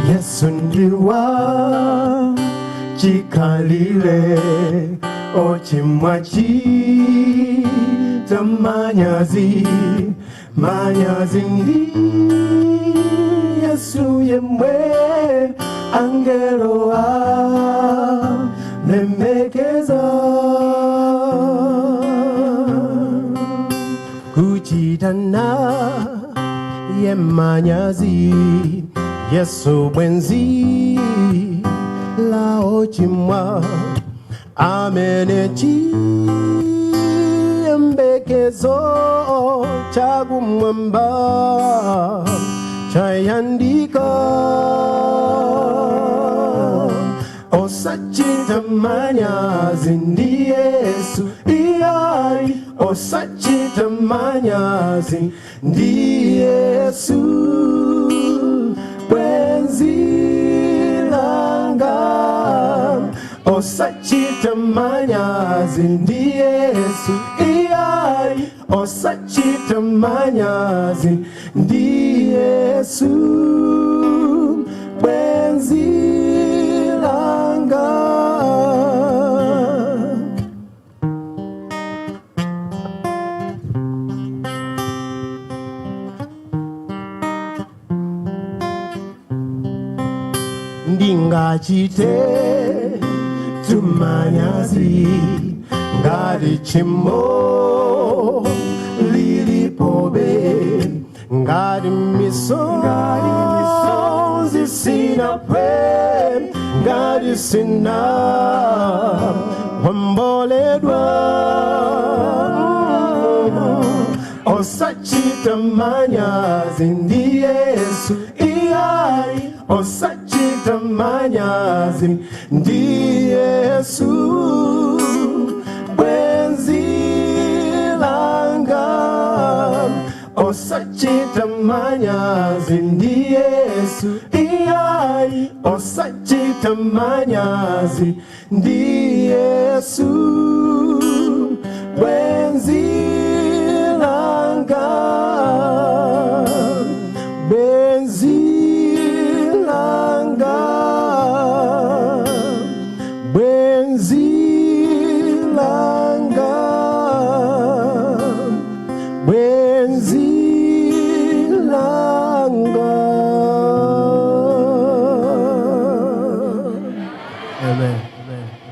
Yesu ndiwa chikhalire, ochimwa chita manyazi, manyazi ndi Yesu yemwe angelo alemekeza. Kuchita naye manyazi, Yesu bwenzi la ochimwa, amene chiyembekezo chakumwamba chayandika. Osachita manyazi ndi Yesu iyai, osachita manyazi ndi Yesu bwenzi langa, osachita manyazi ndi Yesu iyai, osachita manyazi ndi Yesu bwenzi langa. Ndingachite tumanyazi ngati tchimo lilipobe, ngati misozi sinaphwe, ngati sina womboledwa. Osachita manyazi ndi Yesu iyai, osachita manyazi ndi Yesu bwenzi langa, osachita manyazi ndi Yesu iyai, osachita manyazi ndi Yesu.